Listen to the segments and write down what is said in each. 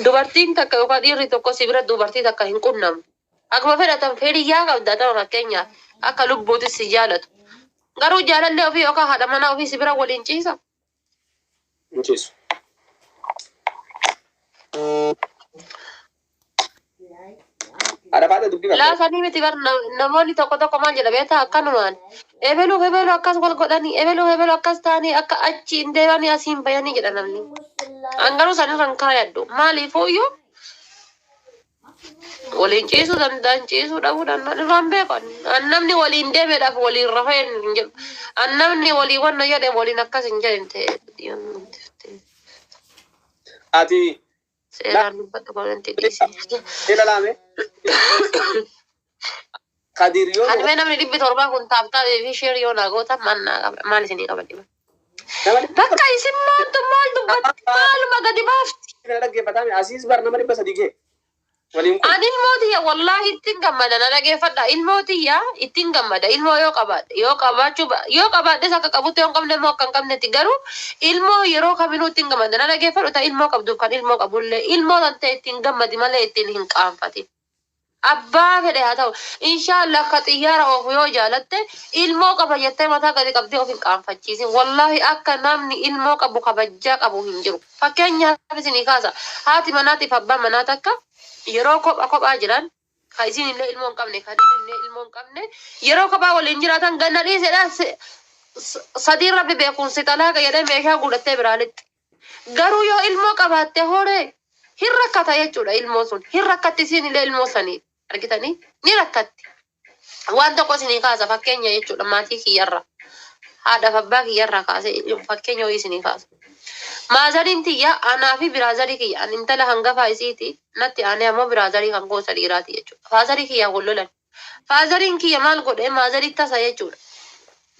Dubartiin takka yookaan dhiirri tokko si bira dubartii takka hin qunnamu. Akkuma fedhatan fedhiyyaa qabda ta'u fakkeenyaaf akka lubbuutis si jaalatu. Garuu jaalallee ofii yookaan haadha manaa ofii si bira waliin ciisa. Hin ciisu. Haadha faadha dubbii qabda. Laafanii miti bar namoonni tokko tokko maal jedha beektaa akkanumaan ebeluuf ebelu akkas wal godhanii ebeluuf ebelu akkas ta'anii akka achi hin deemanii asii hin bayanii jedha namni. An garuu sanirra hin kaayadhu. Maaliifuyyuu waliin ciisuu danda'an ciisuu dhabuu danda'an irraan beeku. An namni waliin deemeedhaaf waliin rafee hin jedhu. An namni waliin wanna jedhe waliin akkas hin jedhin ta'e. Ati Seeraan dubbadhu komentii dhiisi. ilalaame. Kadir yoo Ani mee namni 700 kun tap tap fi share yoo naa gootan maal naa qaba maal isinii qaba dhibba. Nama Bakka isin maaltu maal dubbatti maaluma gadi baafti. Kana dhaggeeffatame asiis bar nama 300 ga'e. Waliin kun. Ani ilmoo tiyya wallaahi ittiin gammada na dhageeffadha. Ilmoo tiyya ittiin gammada ilmoo yoo qabaadhe yoo qabaachuu yoo qabaadhes akka qabutti yoo hin qabne immoo akka hin qabnetti garuu ilmoo yeroo kaminuu ittiin gammada na dhageeffadhu ta ilmoo qabduuf kan ilmoo qabullee ilmoo tan ta'e ittiin gammadi malee ittiin hin qaanfatin. Abbaa fedhe haa ta'u. Inshaallah ka xiyyaara oofu yoo jaalatte ilmoo qaba jettee mataa gadi qabdee of hin qaanfachiisin. Wallaahi akka namni ilmoo qabu kabajjaa qabu hin jiru. Fakkeenyaaf isinii kaasa. Haati manaatiif abbaan manaa takka yeroo kopha kophaa jiran ka isiin illee ilmoo hin qabne kan inni illee ilmoo hin qabne yeroo kophaa waliin jiraatan ganna dhiisedha sadiin rabbi beekuun si xalaaqa jedhee meeshaa guudhattee biraa lixxe. Garuu yoo ilmoo qabaatte horee hin rakkata jechuudha ilmoon sun. Hin rakkatti isiin illee ilmoo sanii. Argitanii? Ni rakkatti. Waan tokko isinii kaasa fakkeenya jechuudha maatii kiyyarra. Haadhaaf abbaa kiyyarraa kaasee fakkeenya wayii isinii kaasa. Maazariin tiyya anaa fi biraazarii kiyya an intala hangafaa isiiti natti aanee ammoo biraazarii kan koo isa dhiiraati jechuudha. Faazarii kiyyaan wal lolan. Faazariin kiyya maal godhe maazarii tasa jechuudha.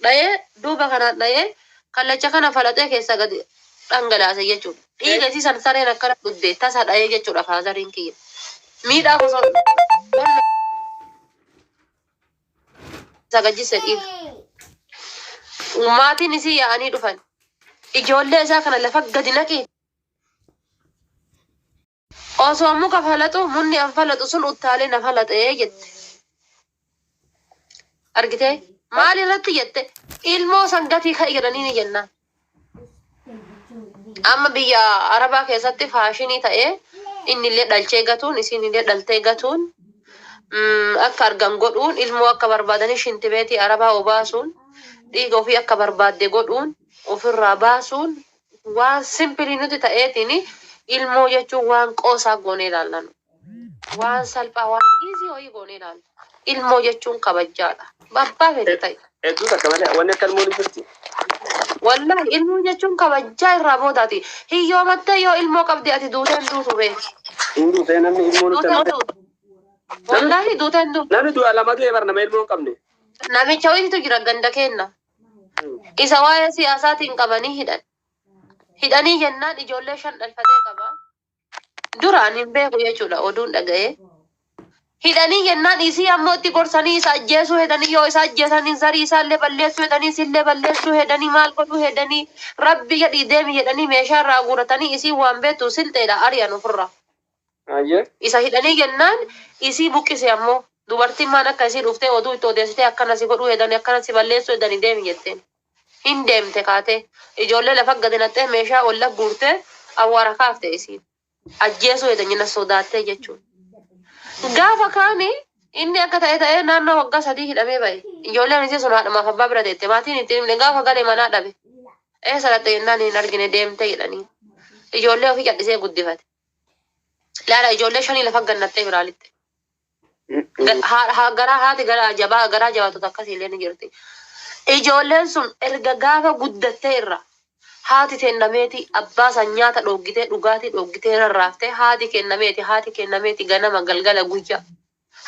Dhayee duuba kanaan dhayee kallacha kana falaxee keessaa gadi dhangalaase jechuudha. Dhiiga isii san sareen akkana dhugde tasa dhayee jechuudha faazariin kiyya. Miidhaa osoo isa gajjise dhiiga. Maatiin isii yaa'anii dhufan. Ijoollee isaa kana lafa gadi naqee Osoo muka falaxu munni an falaxu sun uttaalee na falaxee jette. Argitee? Maal irratti jette? Ilmoo san gatii ka'i jedhanii ni jennaan. Amma biyya Arabaa keessatti faashinii ta'ee innillee dhalchee gatuun isiinillee dhaltee gatuun akka argan godhuun ilmoo akka barbaadanii shintibeetii Arabaa obaasuun dhiiga ofii akka barbaadde godhuun ofirraa baasuun waan simpilii nuti ta'eetiin ilmoo jechuun waan qoosaa goonee ilaalla nu. Waan salphaa waan easy wayii goonee ilaalla. Ilmoo jechuun kabajjaadha. Abbaa fedhe ta'i. Hedduu takka malee wanni akka ilmoon hin jirti. Wallahi ilmoo jechuun kabajjaa irraa boodaati. Hiyyoomattee yoo ilmoo qabde ati duutee hin duutu beeki. Hin duutee namni ilmoo nutti Duutee hin amante. duutu. Wallahi duutee hin duutu. Namni du'a lama du'e bar nama ilmoo hin qabne. Namicha wayiitu jira ganda keenna. Isa waa'ee siyaasaatiin qabanii hidhan. Hidhanii jennaan ijoollee shan dhalfatee qaba. Duraan hin beeku jechuudha oduun dhaga'ee. Hidhanii jennaan isii ammoo itti gorsanii isa ajjeesuu hedanii yoo isa ajjeesanii zarii isaallee balleessuu hedanii isillee balleessuu hedanii maal godhuu hedanii rabbi jedhii deemi jedhanii meeshaa irraa guuratanii isii waan beektu silxeedha ari'an ofirraa. Ayyee. Isa hidhanii jennaan isii buqqise ammoo dubartiin maan akka isii dhuftee oduu itti odeessitee akkana si godhuu hedani akkana si balleessuu hedani deemi jetteen. Hin deemte kaatee ijoollee lafa gadi naqxee meeshaa olla guurtee awwaara kaafte isiin. Ajjeesuu hedan jenna sodaattee jechuun. Gaafa kaani inni akka ta'e ta'ee naannoo waggaa 3 hidhamee ba'e. Ijoolleen isii sun haadhumaaf abbaa bira teette. Maatiin itti hin himne gaafa gale manaa dhabe. Eessa dhaqxe jennaan hin argine deemte jedhanii. Ijoollee ofii callisee guddifate. Laala ijoollee shanii lafa gannattee biraa lixxe. Garaa haati garaa jabaa garaa jabaatota akkasii illee ni jirti. Ijoolleen sun erga gaafa guddattee irra haati kennameeti abbaa san nyaata dhooggitee dhugaatii dhooggitee rarraaftee haati kennameeti haati kennameeti ganama galgala guyyaa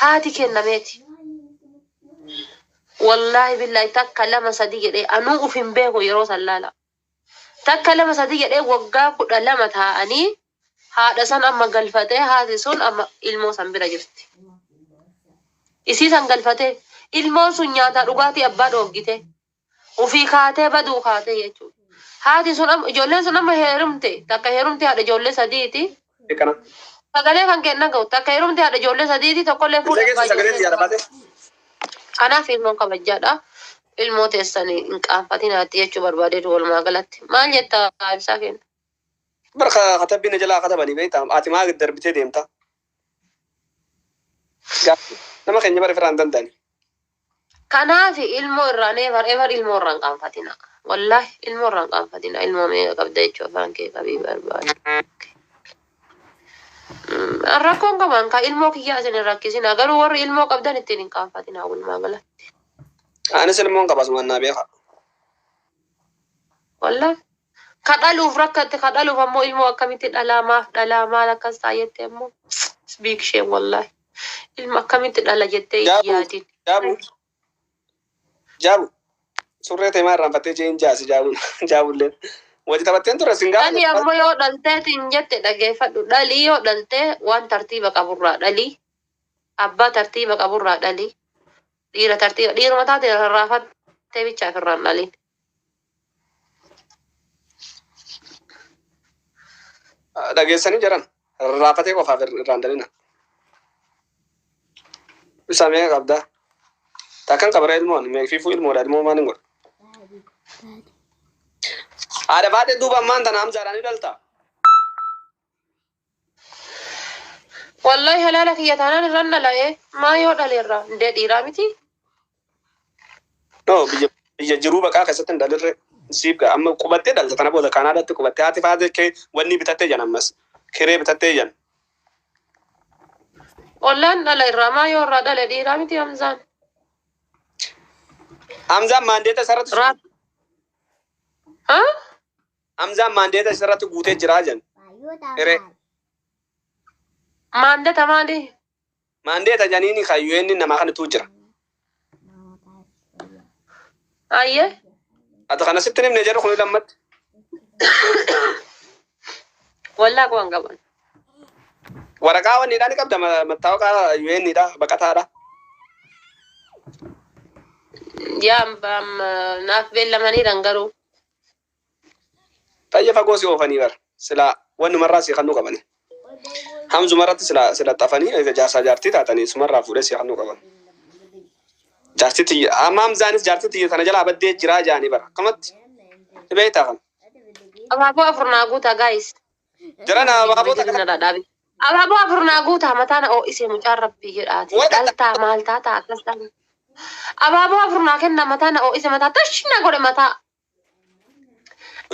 haati kennameeti. Wallaahi billaahi takka lama sadi jedhee anuu uf hin beeku yeroo san laala. Takka lama sadi jedhee waggaa 12 taa'anii haadha san amma galfatee haati sun amma ilmoo san bira jirti. Isii san galfatee ilmoon sun nyaataa dhugaatii abbaa dhooggitee ufii kaatee baduu kaatee jechuudha. Haati sun amma ijoolleen sun amma heerumte takka heerumte haadha ijoollee sadiiti. Kana. Sagalee kan kennan ga'u takka heerumte haadha ijoollee sadiiti tokkollee fuudhe Dhageessu abbaa sagalee ijoollee xiyyaara baate. Kanaaf ilmoon kabajaadha. Ilmoo teessanii hin qaanfatinaatti jechuu barbaadeetu walumaa galatti. Maal jetta ibsaa kenna? Bar katabbiin jalaa katabanii beektaa ati maa darbitee deemta. Nama keenya bara firaan danda'ani. Kanaaf ilmoo irraa never ever ilmoo irraa hin qaanfatina. Wallaahi ilmoo irraa hin qaanfatina. Ilmoo meeqa qabda jechuu afaan kee qabii barbaade. Rakkoon qaban kan ilmoo kiyyaa isin hin rakkisina. Garuu warri ilmoo qabdan ittiin hin qaanfatina walumaa galatti. Anis ilmoon qaba asumaan naa beeka. Wallaahi. Ka dhaluuf rakkatte ka dhaluuf ammoo ilmoo akkamitti dhalaa maaf dhalaa maal akkas ta'a jettee ammoo big shame wallaahi. Ilma akkamitti dhala jettee hin Jaabu. yaadin. Jaabu. Jaabu. Surree teemaa irraanfattee jeen jaasi jaabuun jaabulleen. Wajji taphatteen ture sin gaafa. Dhalii ammoo yoo dhalteetiin jette dhageeffadhu. Dhalii yoo dhaltee waan tartiiba qaburraa dhalii. Abbaa tartiiba qaburraa dhalii. Dhiira tartiiba dhiiruma taate rarraafattee bichaaf irraan dhaliin. Dhageessanii jiran rarraafatee qofaaf irraan dhalina. Isa meeqa qabdaa? Takkan qabara ilmoon meeqfiifuu ilmoodha ilmoo maal hin godhu. Haadha baatee duuba ammaan tana Hamzaadhaan ni dhalta. Wallahi halaala kiyya taanaan irraan dhala'ee maa yoo dhale irraa indee dhiiraa miti. No biyya jiruu baqaa keessatti hin dhalirre siif ga'a amma qubattee dhalta tana booda Kaanaadaatti qubattee haati faatee kee wanni bitattee jan ammas kiree bitattee jan. Wallaan dhala irraa maa yoo irraa dhale dhiiraa miti Hamzaan. Hamzaan maandeeta isarratti Raab. Ha? Hamzaan maandeeta isarratti guutee jiraa jan. Kiree. Maandeta maali? Maandeeta janiini kayyoo inni namaa kanatu jira. Ayyee. Ati kana sitti himne jedhu kuni lammatti. Wallaa qaban qaban. Waraqaa wanniidhaa ni qabda mattaawaqaa UN dha baqataadha. Yaa naaf beellamaniidhaan garuu. Xayya fagoo si oofanii bara silaa wannumarraa si kannuu qabani. Hamzumarratti sila sila xafanii jaarsaa jaartii taatanii sumarraa fuudhee si kannuu qaban. Jaartii tiyya amma Hamzaanis jaartii tiyya tana jalaa baddee jiraa jaanii bara akkamatti ni beektaa kan. Abaaboo afur naa guutaa gaayis. Jara na abaaboo takka Dhaabi. Abaaboo afur naa guutaa mataa na oo'isee mucaan rabbii jedhaati. Dhaltaa maal taataa akkas taata. Abaaboo afur naa kenna mataa na oo'ise mataa tash na godhe mataa.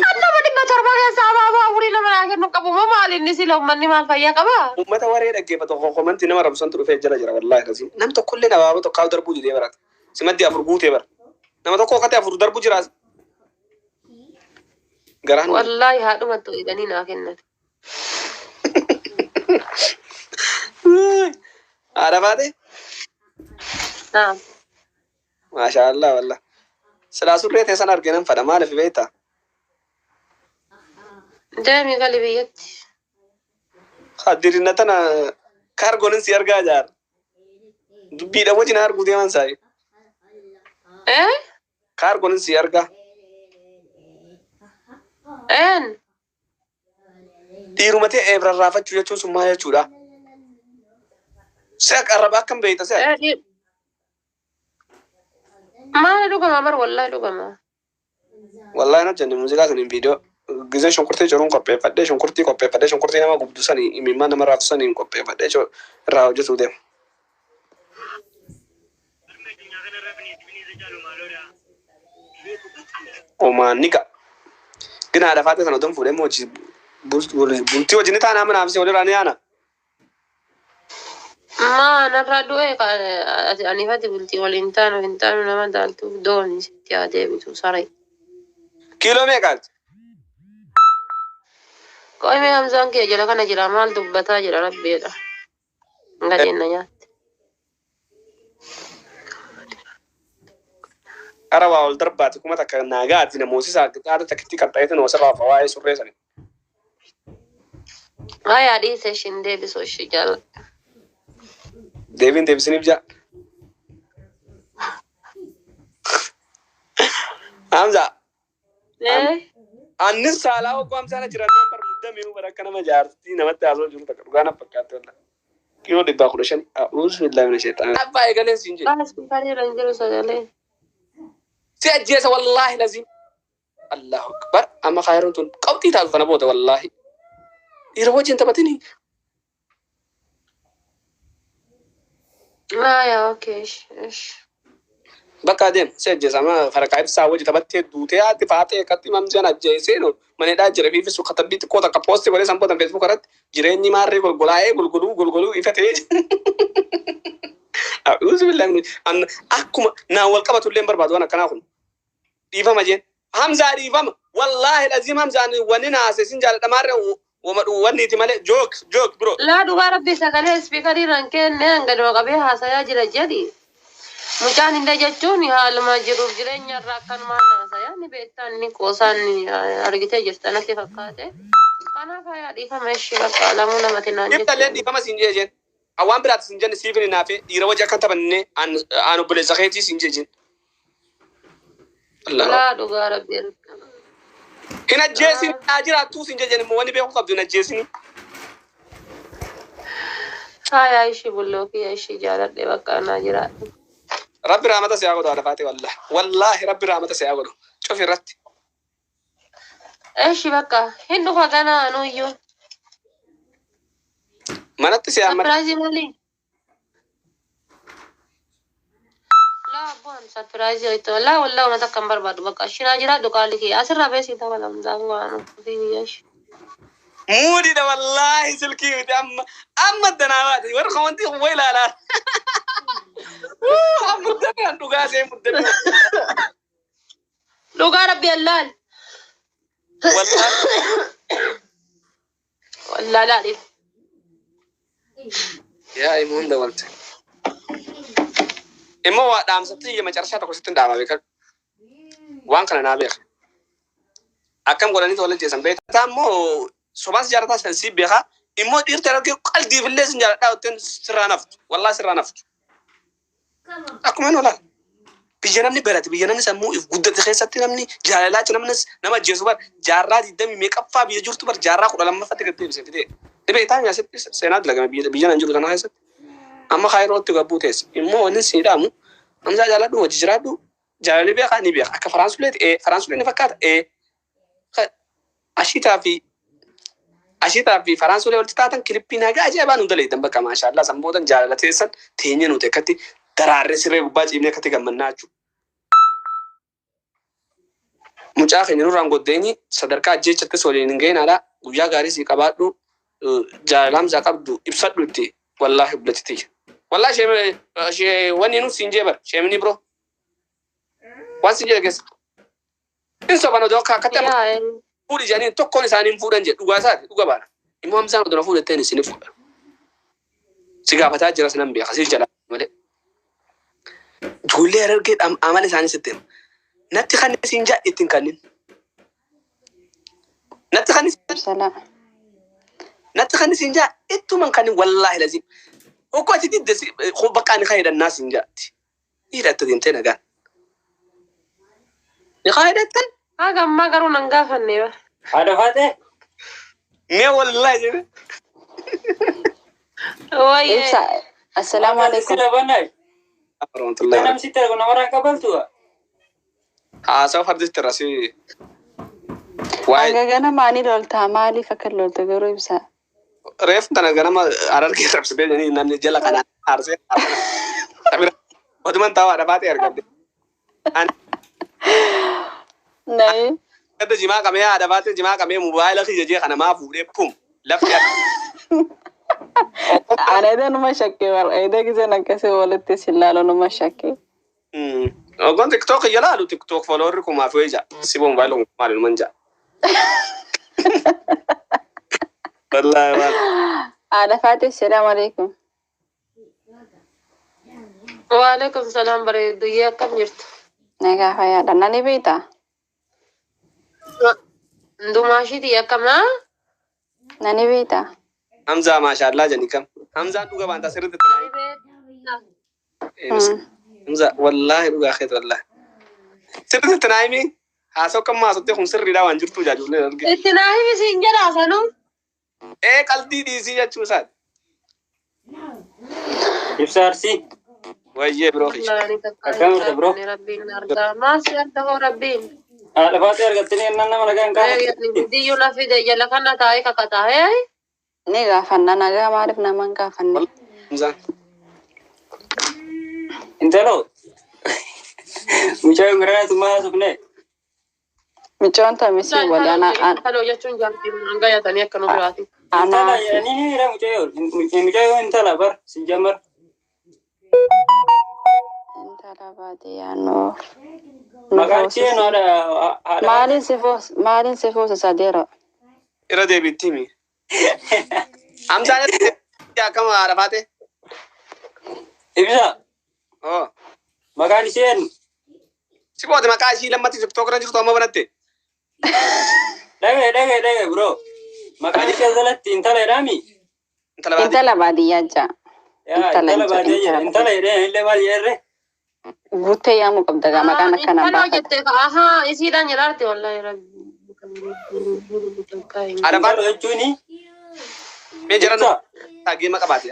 Kan nama 700 keessa abaaboo afurii nama naa kennu qabu moo maal inni sila uummanni maal fayyaa qabaa? Uummata waree dhaggeeffatu komantii nama rabsantu dhufee jala jira wallaahi rasiin. Nam tokkollee abaaboo tokko darbuu didee barata. Simaddi afur guutee bara. Nama tokko okkatee afur darbuu jiraas. Garaan. Wallaahi haadhumattu hidhanii naa kennan. Haadha baate? Naam. Maashaallah wallah. Silaa surree teessan arginan fadha maaliif beektaa? Deemi gali biyyatti. Addirina tana kaargoon si argaa jaar. Dubbiidha wajjin arguu deeman saayi. Eh? Kaargoon si argaa. Een? Dhiiruma ta'e rarraafachuu jechuun sun maal jechuudha? Si'a qarraba akkam beekta si'a? Maali dhugama bar wallahi dhugama. Wallahi na jenne muuziqaa saniin viidiyoo gizee shunkurtii jiruun qopheeffadhee shunkurtii qopheeffadhee shunkurtii nama gubdu sanii imimmaan nama raaftu saniin qopheeffadhee irraa hojjetuu deema. Omaan ni ga'a. Gina haadha faatee sana otoon fuudhee hojii bultii wajjin ni taanaa mana hamsee walirraa ni yaana. Maa narraa du'e anifati bultii waliin taanu hin taanu nama daaltuuf dooni sitti haa deebitu saree. Kiiloo meeqaati? Qo'imee Hamzaan kee jala kana jira maal dubbataa jira rabbiidha. Gadeen na nyaatte. Qara waa ol darbaati kuma takka naagaati namoosisaa qixaata takkitti qaxxaa'eetiin osirraa waa'ee surree sani. Haa dhiise ishiin deebisuu ishii jaalladha. Deebiin deebisiniif jaa. Hamza. Annis saalaa hoggoo Hamzaana jirannaan bar mudda Muddamee bara akka nama jaartii namatti haasoo jiru takka dhugaa na fakkaatti wallah. Kiiloo 115. A'uuzu billaahi mina sheexaan. Abbaa eegaleen siin jedhe. Laa speaker irra hin jiru sagalee. Si ajjeesa wallaahi laziim. Allahu akbar. Amma kaayiroon tun qabxii taatu kana booda wallaahi. Dhiira wajjin taphatini. Yaa okay ish ish. Bakka adeem si ajjeesa amma faraqaa ibsaa wajji taphattee duutee haati faatee akkatti mamseen ajjeesee no maneedhaa jira fi fisu katabbii xiqqoo takka poostii godhee san booda Facebook irratti jireenyi maarree golgolaa'ee golgoluu golgoluu ifatee. A'uuzu billaahi min akkuma naan wal qabatu illee hin barbaadu waan akkanaa kun. Dhiifama jeen. Hamzaa dhiifama. Wallaahi laziim Hamzaan wanni naase sin jaaladha maarree wama wanni iti malee joke joke bro. Laa dhugaa rabbi sagalee speaker irra hin kenne hanga dura qabee haasayaa jira jedhi. Mucaan illee jechuun haaluma jiruuf jireenya irraa akkanumaan haasayaa ni beektaa inni qoosaan argitee jirta natti fakkaate. Kanaaf hayaa dhiifama ishee bakka lamuu namatti naan Ibsalleen jechuun. Dhiifama siin jee jeen. Awwaan biraatti siin jenne siif hin naafee dhiira wajji akka taphanne aan obboleessa keetii siin jee jeen. Allah. Laa dhugaa rabbi. Hin ajjeesin haa jiraattuu siin jee jeen immoo wanni beekuu qabdu hin ajjeesini. Hayaa ishee bulloo kiyya ishee jaaladhe bakka naa jiraadhu. Rabbi raamata si haa godhu haadha faatee wallaahi. Wallaahi rabbi raamata si haa godhu. Cufi irratti. Eshi bakka hin dhufa ganaa anuyyuu. Manatti si hammata. Surprise maali? Laa abboon surprise hoyto. Laa wallaa uummata akka hin barbaadu bakka ishee naa jiraadhu qaalli kiyya. Asirraa beesii ta'uu lamzaan waan ofii biyya ishee. Muudidha wallaahi silkii miti amma amma danaa baate warra kawantii way ilaalaa. Muddamee an dhugaa see muddamee. Dhugaa rabbi allaal. Wallaahi. Wallaa laadhiif. Yaa immoo hunda walte. Immoo waa dhaamsatti iyya macarashaa tokko sitti hin dhaama beekan. Waan kana naa beeka. Akkam godhanii tola jeessan beektaa immoo sobaan si jaalataa san si beekaa immoo dhiirti argee qaldiif illee sin jaaladhaa jetteen sirraa naftu. Wallaahi sirraa naftu. Akkuma inni olaal. Biyya namni barate biyya namni sammuu if guddate keessatti namni jaalalaa jechuun namni nama ajjeesu bar jaarraa digdamii meeqaffaa biyya jirtu bar jaarraa 12ffaatti gad deebise fidee. Ni beektaa asitti seenaa dalagame biyya biyya nan jiru kana keessatti. Amma kaayirootti gabbuu teesse. Immoo wanni si dhaamu Hamzaa jaaladhu wajji jiraadhu jaalalli beekaa ni beeka. Akka Faraansuleeti ee Faraansulee ni fakkaata ee ashiitaa fi Faraansulee walitti taatan kilippii nagaa ajaa'ibaa nu daleedan bakka maashaallaa san boodan jaalala teessan teenye nuti akkatti daraarree siree gubbaa ciibnee akkatti gammannaa jechuudha. Mucaa keenya nurraan goddeenyi sadarkaa ajjeechattis waliin hin geenaadha. Guyyaa gaarii sii qabaadhu jaalala Hamzaa qabdu ibsadhu itti wallaahi obboleetti tiyya. Wallaahi shee wanni nu siin jee bar sheemni biroo waan siin jedhe keessa. Hin soban odoo akka akkatti amma Yaa fuudhi jedhanii tokkoon isaanii hin fuudhan jedhe dhugaa isaati dhuga baana. Immoo Hamzaan odoo na fuudhetteen isin fuudha. Si gaafataa jira sinan beeka si jala malee. Ijoollee Harargee amala isaanii sitti hima. Natti kan siin jaa ittiin kannin. Natti kan Salaam. Natti kan siin jaa ittuman kannin wallaahi lazim. Hokkoo ati didde si bakka ani kan hidhannaa siin jaatti. Hidhatte deemtee nagaan. Ni kan hidhattan? Haga ammaa garuu nan gaafanne ba. Haadha faatee. Mee wallaahi jedhe. Wayyee. Ibsa. Assalaamu alaikum. Sila bannaay. Warahmatullahi. Kanam sitti argu namarraan qabaltu. Haasawa farditti irra si. Waa'ee Hanga ganama ni loltaa maaliif akka lolta garuu ibsa? Reefu tana ganama Harargee rabsitee jedhanii namni jala kanaan aarsee oduman taa'aa dhabaatee argadde. Ani Nayi. gadda jimaa qabee haadha baatee jimaa qabee mobaayila kiyya jee kana maa fuudhee pum lafti Ana eda numa shakkee bar eda gizeen akkasii walitti si ilaalu numa shakkee. Ogon TikTok iyya laalu TikTok followerri kumaaf wayii ja'a. Sibo mobaayila kun maali numan ja'a. Wallaahi maal. Haadha faatee assalaamu alaikum. Waalaikum salaam bareeduyyee akkam jirtu? Nagaa fayyaadha. Nani beektaa? Dumaashiitii akkamaa? Nani beektaa? Hamzaa maashaallaa jedhani kam. Hamzaan dhuga baanta sirriitti Nani itti. Hamzaa wallaahi dhugaa keeti wallaahi. Sirriitti naa himi haasa'u kan maasottee kun sirriidhaa waan jirtu jaajullee arge. Itti naa himi siin jedhaa sanuu. Ee qaldii dhiisii jechuu isaati. Ibsa Arsii. Wayyee biroo kiyya. Akkam jirta bro? Rabbiin argaa. Maal si arga hoo Rabbiin? Haadha Faaxee argattanii ennaan nama nagaa hin gaafattu. Diyyuu na fide jala kana taa'ee kakataa. Hee? Ni gaafanna nagaa maaliif nama hin gaafanne? Hamzaan. Intalo. Mucayyoon garanaa tummaa haasofne. Micoon tamisii wali ana Intalo jechuun jaartii hanga yaatanii akka nu biraati. Intala anaa jedhanii ni hira mucayyoon. Mucayyoon intala bar si jammar. Intala baadiyyaa nu nu Maqaan ishee nu foosisi. haadha haadha Maaliin si foos maaliin si foosisa deera? Irra deebiitti himi. Hamzaan irra deebiitti akkam haadha faate? Ibsa. Oo. Maqaan ishee nu. Si boote maqaa ishii lammatti tiktook irra jirtu amma banatte. Dhagaye dhagaye dhagaye bro. Maqaan ishee jalatti intala jedhaami. Intala baadiyyaa. Intala baadiyyaa jaa. Yaa Intala intala hin jedhu baadiyyaa jedha. intala Intala baadiyyaa. jedhee illee maal jedhee. Guuttee yaamuu qabda gaa maqaan akkanaan Intalo baafata. jettee ahaa isiidhaan jedhaarte wallahi Rabbi. Haadha Intalo faate jechuuni. mee jara Ibsa. geema qabaate.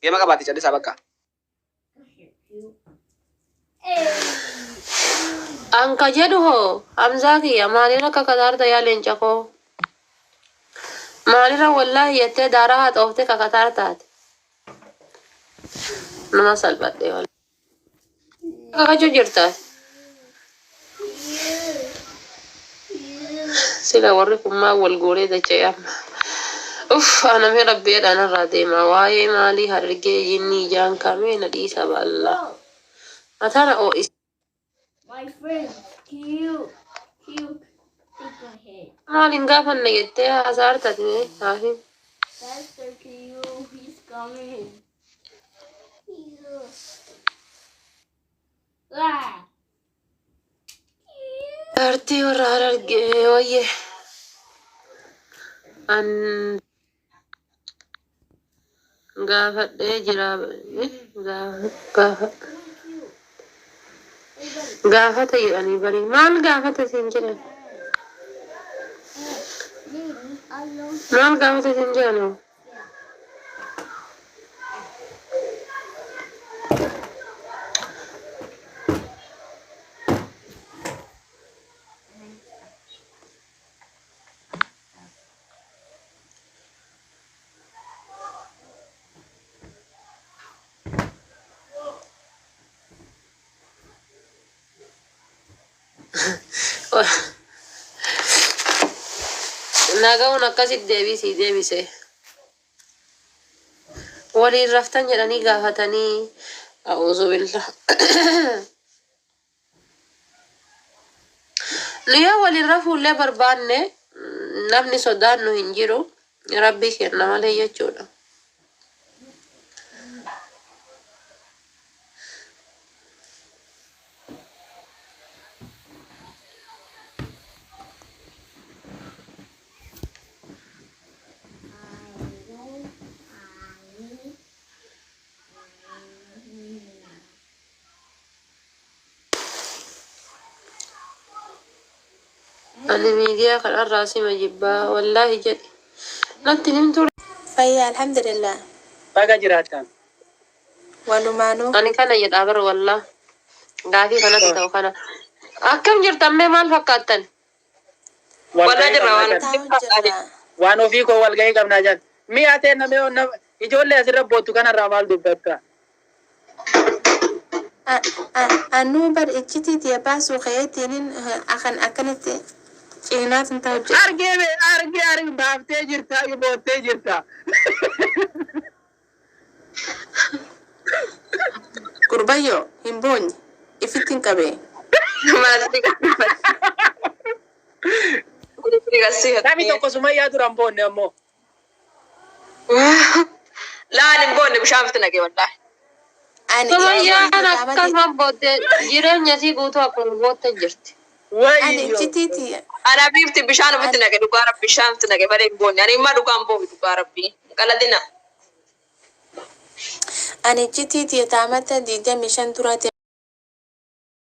Geema qabaate callisaa bakka. Anka jedhu hoo Hamzaa kiyya maalirra kakataarta yaa leenca koo? Maalirra wallaahi jettee daaraa haa xooftee kakataartaate? Nama salphadhe wallahi. Kakachuu jirta? Sila warri kun maal wal gooree dacha'e amma. Uff anamee rabbiidhaan irraa deema. Waa'ee maalii harargee jinnii ijaan kamee na dhiisa baallaa. Mataana oo'is. My friend, can you take my head? Maal hin gaafanne jettee haasaartati mee haafin. Faster, can you? He's coming. Ah. Artii warra harargee wayye. An gaafadhee jira. Gaafa gaafata jedhanii bari maal gaafata siin jedhan? Maal gaafata siin jedhan hoo? Naga'uun akkasitti deebisii deebise. Waliin raftan jedhanii gaafatanii a'uuzu billah. Nu yoo waliin rafuullee barbaanne namni sodaannu hin jiru. Rabbii kenna malee jechuudha. Ani miidiyaa kanarraa sima jibbaa wallaahi jedhi. Natti himtu. Fayyaa alhamdulillah. Baga jiraattan. Walumaanuu. Ani kana jedhaa bara wallaa. Gaafii kanatti ta'u kana. Akkam jirtan mee maal fakkaattan? Walgahii jirra qabnaa waan jal. Taa'u jirra. Waan ofii koo walgahii qabnaa jal. Mi'a ta'e namee ijoollee asirra boottu kanarraa maal dubbatta? Anuu bar iccitii tiya baasuu ka'eetiin akan akkanatti cinaaf hin ta'u jedhe. Argee be argee argee baaftee jirta boottee jirta. Gurbayyoo hin boonye ifitti hin qabee. Namni tokko sumayyaa dura hin boonne ammoo. Laal hin boonne bishaan fitti naqe wallaahi. Ani Sumayyaan akkasuma boottee jireenya isii guutuu akkuma boottee jirti. Ani Wayyoo. iccitii tiya. Ana biifti bishaan ofitti naqe dhugaa rabbi bishaan ofitti naqe malee hin boonne. Ani immoo dhugaan boobi dhugaa rabbi. Qaladina. Ani iccitii tiya taamata 25 duraati.